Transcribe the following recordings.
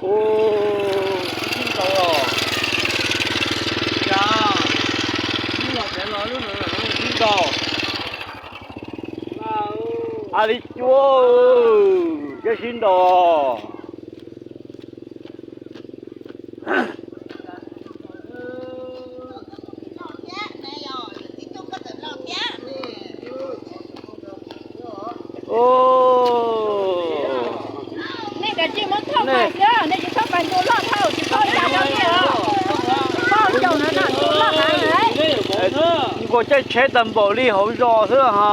Ua, sib ntaus los. Cas, sib ntaus los lub no sib ntaus. A li cuab, sib ntaus. Nej kav tsij muab thauj pais xwb, nej tsis txhob pais ntu loj dhau, tsis txhob ua cas rau nej os. Nkaus caij tsheb tag npaum li hauv zos xwb ha.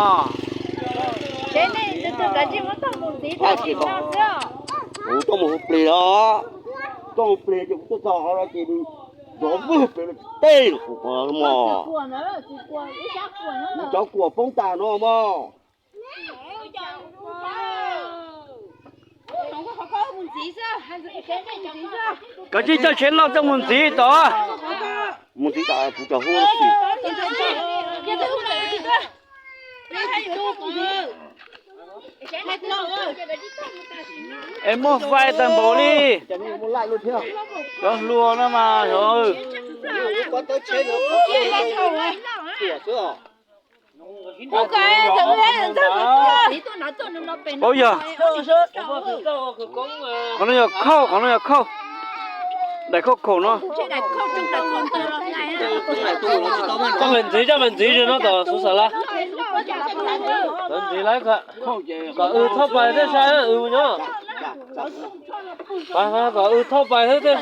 Tsev nej tus twg kav tsij muab thauj mus ntxiv, thauj tsis tau xwb. Kuv tuaj mus hu plig os, tuaj hu plig ces kuv tuaj txog qhov no ces nws zov vwg pem no tsis teb kuv mog. Kuv cov kuam poob tas no mog. Kav tsij coj tsheb loj coj mus ntxiv tod. Mus ntxiv tas kuv cov hu xwb. Es muaj fais tag npaum li. Cov hluas no mas, paub yog, qhov no yog khauj, qhov no yog khauj. Daim khauj khaum no. Coj pais ntxiv, coj pais ntxiv no tom xus xav lawm. Ntxiv lawm, kom wb thauj pais thiaj sai wb nyob. Kom wb thauj pais thiab thiaj.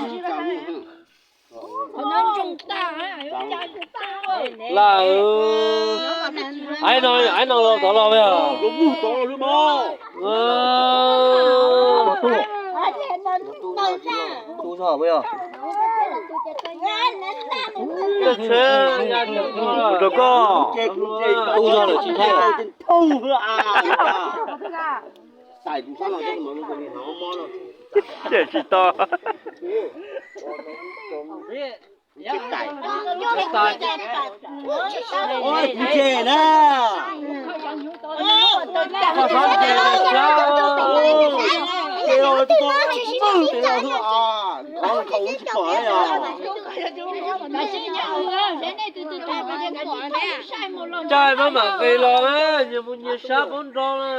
Lawm, aiv no, aiv no los tod los yog. Rau koj, tu zog lawm tsis thaij. Ces tsis tau. Kuv ces na. Koj xav ces, ces los, ces los, qhov thaum tsis pom li os. Caij maj mam nqis los, nyias mus nyias sab pab nrau na.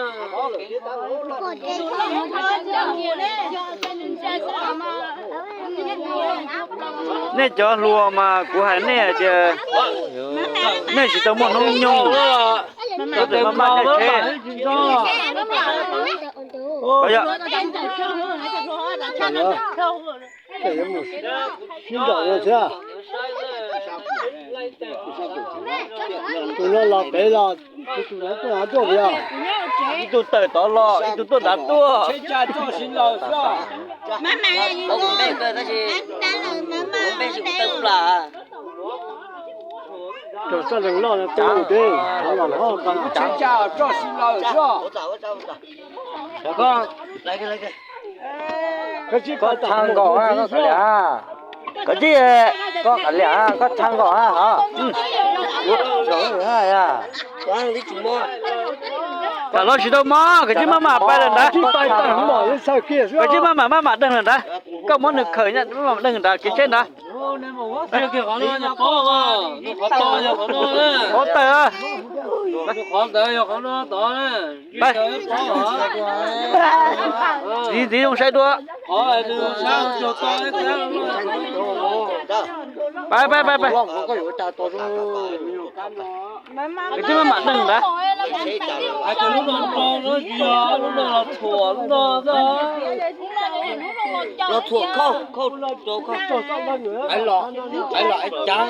Nej cov hluas mas kuv hais nej hais tias nej tsis tau muaj hnub nyoog, tau tes maj maj caij tsheb. Sib ntaus no thiab. Tus no los pem los, tus no tuaj hov tuaj yog. Ib tug tawm tod los, ib tug tuaj nrad tuaj. Rau sab leeg loj no tuaj ua deb, hov los hov. Koj txha nkaus, koj kav liam, koj kav liam, koj txha nkaus hov. Kam los tsis tau mog, kav tsij maj mam pais lawm ntawd. Kav tsij maj mam maj mam deeg lawm ntawd. Koj muab nws khawm maj mam deeg ntawd kev tsheb ntawd. Qhov tawm. Ntxiv ntxiv zoo saib dua. Pais pais pais pais. Koj tsis maj mam deeg ntawd. Lub no los thuam, lub no los thuam, lub no los thuam. Los thuam khauj, khauj rau khauj. Los, los cav.